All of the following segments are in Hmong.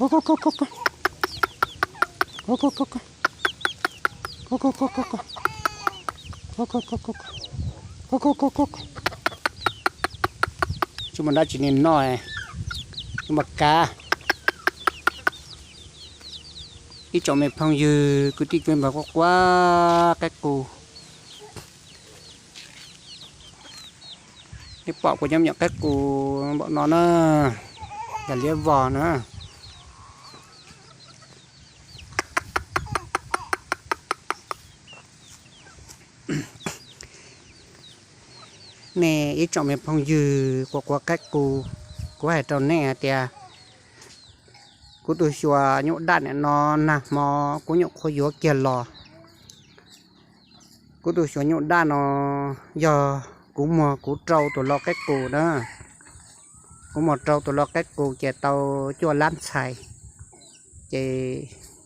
Tsis muaj dab tsi li no, tsis muaj kav. Ib tsoom me phooj ywg kwv tij kwv npawg quaj quaj qaib qus. Nej pom kuv cov me nyuam qaib qus npaum no na, yog liab vog na. Nej ib tsoom me phooj ywg quaj quaj qaib qus, kuv hais rau nej hais tias kuv tus xyuas nyuj daj nim no nag hmo kuv nyuam qhuav yuav kiag los. Kuv tus xyuas nyuj daj no yog kuv muag kuv rau tus lau qaib qus na. Kuv muag rau tus lau qaib qus ces tau cuaj lab ntxhais, ces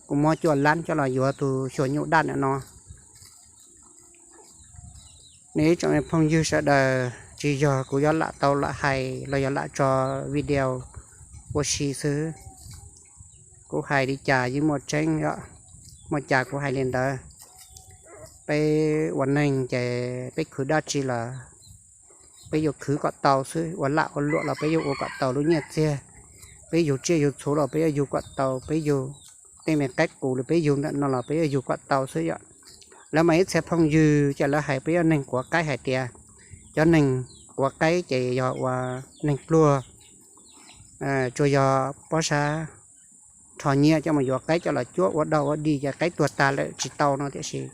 kuv muab cuaj lab coj los yuav tus xyuas nyuj daj nim no. Nej ib tsoom me phooj ywg sawv daws, tsis yog kuv yuav lam tau lam hais los yog lam tso video ua si xwb. Kuv hais li cas yeej muaj tseeb os, muaj cas kuv hais li ntawd. Peb ua neeg ces peb khwv dab tsi los peb yuav khwv kom tau xwb, ua lam ua luam los peb yuav ua kom tau lub nyiaj txiag. Peb yug tsiaj yug txhuv los peb yuav yug kom tau, peb yug tej me qaib qus los peb yug ntawm no los peb yuav yug kom tau xwb yom. Lawv mas ib txhia phooj ywg ces lawv hais peb yog neeg quav qaib hais tias cov neeg quav qaib ces yog ua neeg pluag, tsuas yog pob sab rho nyiaj coj mus yuav qaib coj los cuab ua dog ua dig ces qaib tuag tag lawm tsis tau no, tiam sis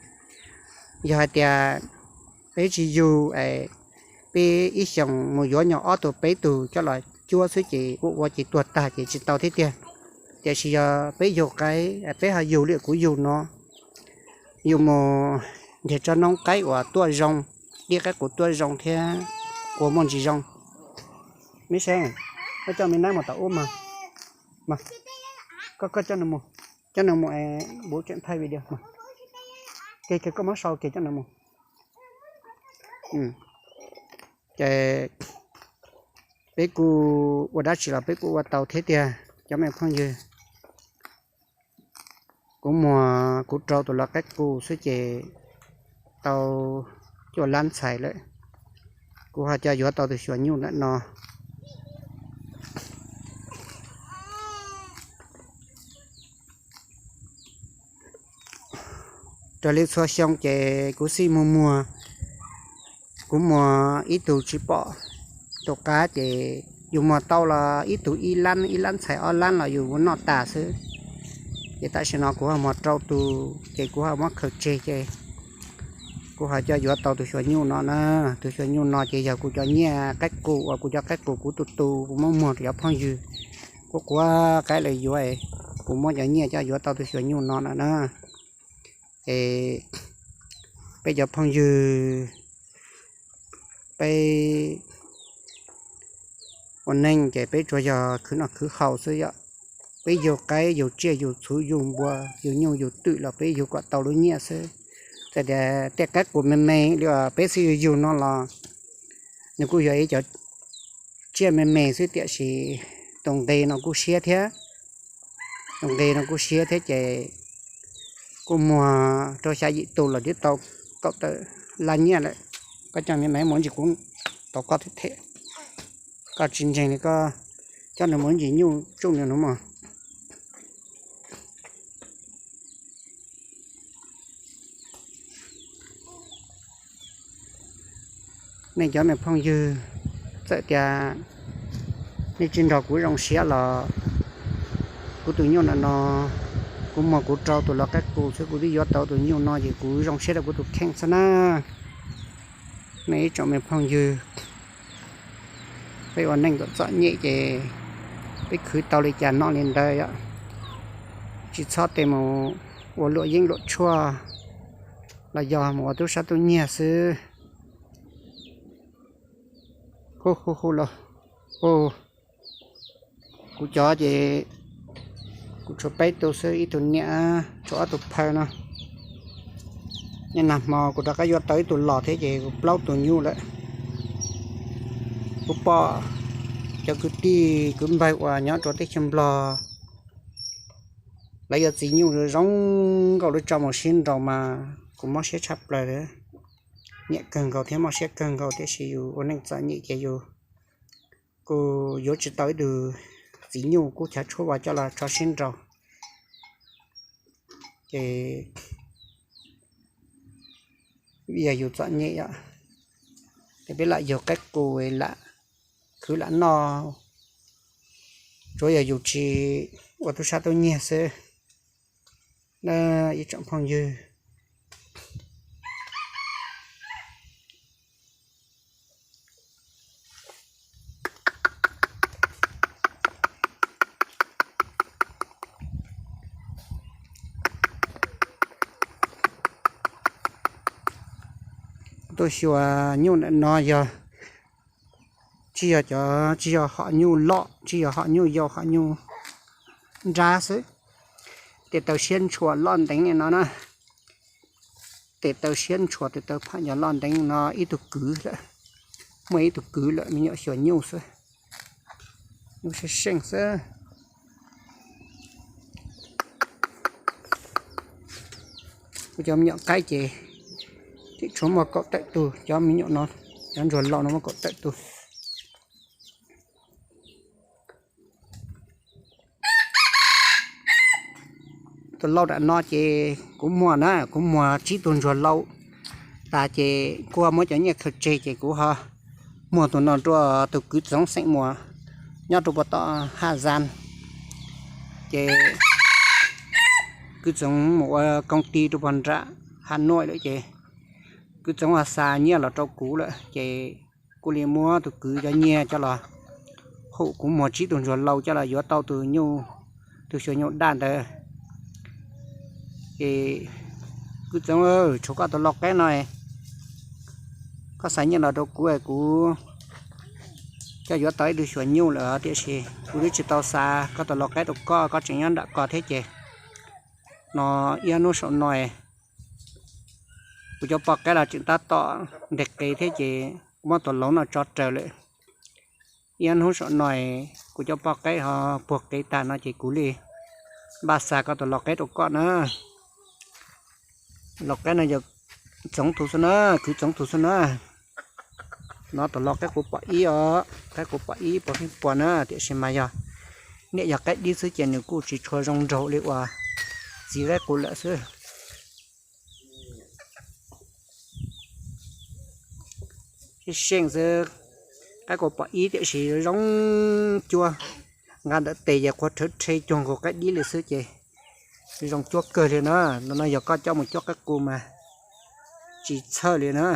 yog hais tias peb tsis yug, peb ib xyoos mus yuav nyuag ob tug peb tug coj los cuab xwb ces ua ua ces tuag tag ces tsis tau thiab tiag. Tiam sis yog peb yug qaib, peb ho yug li kuv yug no, yug mus nrhiav tsob noob qaib uas tuaj zoo, dib qaib qus tuaj zoo thiab ua muaj ntsis zoo. Me Seeb, koj coj me nab mus tom ub mas. Koj, koj coj nws mus, coj nws mus es kuv tseem thaij video mas. Ces koj muab sau ces coj nws mus. Ces peb kuj ua dab tsi los peb kuj ua tau thiab tiag cov me phooj ywg. Kuv muag kuv rau tus lau qaib qus xwb ces tau cuaj lab ntxhais lawm. Kuv ho coj yuav tau tus xyuas nyuj ntawm no. Raws li txhua xyoo ces kuv xij muag muag, kuv muag ib tug tsis pom tus qab ces yus muag tau los ib tug ib lab, ib lab ntxhais ob lab los yus ua noj tas xwb. Ces tam sim no kuv ho muag rau tus ces kuv ho muab khaws tseg ces kuv ho coj yuav tau tus xyuas nyuj no na. Tus xyuas nyuj no ces yog kuv cov nyiaj qaib qus uas kuv cov qaib qus kuv tus tus kuv muab muag rau cov phooj ywg, kuv quav qaib lawv yuav, kuv muab cov nyiaj coj yuav tau tus xyuas nyuj no na na. Es peb cov phooj ywg, peb ua neej ces peb tsuas yog khwv noj khwv haus xwb yom. Peb yug qaib yug tsiaj yug txhuv yug npua yug nyuj yug twm los peb yug kom tau lub nyiaj xwb. Txawm tias tej qaib qus me me li uas peb xib yug yug no los nws kuj yog ib cov tsiaj me me xwb tiam sis tus nqi no kuj siab thiab. Tus nqi no kuj siab thiab ces kuj muag rau xya yim tus los twb tau kaum tawm lab nyiaj lawm. Koj coj me me mus ntsis kuv tau koj them them, koj tsis ntseeg li koj coj nws mus ntsis nyuj tsuj nws no mog. Nej cov me phooj ywg, txawm tias nej tsis nrog kuv zoo siab los kuv tus nyuj no no, kuv muag kuv rau tus lau qaib qus xwb kuv twb yuav tau tus nyuj no ces kuv zoo siab rau kuv tus kheej xwb na. Nej ib tsoom me phooj ywg, peb ua neej kom txom nyem ces peb khwv tau li cas noj li ntawd yom. Tsis txhob tes mus ua luam yeeb luam tshuaj los yog mus ua tub sab tub nyiag xwb. Hu hu hu los, kuv cov ces kuv tshuav peb tug xwb, ib tug niam, tshuav ob tug phaw no. Niaj nag hmo kuv rov qab yuav tau ib tug los thiab ces kuv plaub tus nyuj lawm. Kuv pom cov kwv tij kwv npawg uas nyob rau teb chaws Nplog Lawv yuav txiv nyuj zoo nkauj lub tso mus sib nraus mas kuv mob siab tshaj plaws li. Nyiam kawg nkaus thiab mob siab kawg nkaus tiam sis yus ua neej txom nyem ces yus, kuv yuav tsis tau ib tug txiv nyuj kub chav tshuaj uas coj los tso sib nraus. Ces yog yus txom nyem os, ces peb lam yug qaib qus lam khwv lam noj, tsuav yog yus tsis ua tub sab tub nyiag xwb na ib tsoom phooj ywg. Tuaj xyuas nyuj ntawm no yog tsis yog cov, tsis yog hom nyuj loj, tsis yog hom nyuj yau, hom nyuj nrab xwb. Tes taw siab ntshua loj nteev no na. Tes taw siab ntshua, tes taw pham nyuj loj nteev no ib tug kwv lawm. Muaj ib tug kwv lawm, me nyuam xyuas nyuj xwb. Nyuj seej seej xwb. Kuv cov me nyuam qaib ces tseem tshuav muaj kaum tawm tug, cov me nyuam no, cov ntsuag lau no muaj kaum tawm tug. Tus lau nram no ces kuv muag na, kuv muag tsib tug ntsuag lau tas ces kuv ho muab cov nyiaj khaws tseg ces kuv ho muag tus no rau tus kwv txoov xeem muas nyob rau puag tom Haj Zan. Ces kwv txoov mus ua koom ti rau puag nram Hav Nuaj lawm ces kwv txoov ho xa nyiaj los rau kuv lawm ces kuv li muab tus kwv cov nyiaj coj los hum kuv muag tsib tug ntsuag lau coj los yuav tau tus nyuj, tus xyuas nyuj daj ntawd. Es kwv txoov, tshuav koj tus lau qaib no, koj xa nyiaj los rau kuv, kuv coj yuav tau ib tug xyuas nyuj lawm tiam sis kuv twb tsis tau xa koj tus lau qaib rau koj, koj tseem nyob nram ko thiab ces no ib hnub saum no kuv cov poj qaib los tseem tab tom ntes qe thiab ces kuv muab tus lau no tso raws lawm. Ib hnub saum no kuv cov poj qaib ho puag qe tag no ces kuv li npaj xa koj tus lau qaib rau koj na. Lau qaib no yog txoov tus xwb na, kwv txoov tus xwb na. No tus lau qaib quav pom ib os, qaib quav pom ib puas pheej puas na tiam sis mas yog niam yog qaib dib xwb ces nws kuj tsis tshua zoo nraug li uas txiv qaib qus lawm xwb. Seej seej xwb, qaib quav pom ib tiam sis zoo cuab, nqa ntawm tes ces quav rhawv rhe cuag nkaus qaib dib li xwb ces zoo cuab kawg li na. No yog koj coj mus cuab qaib qus mas tsis txhawj li na.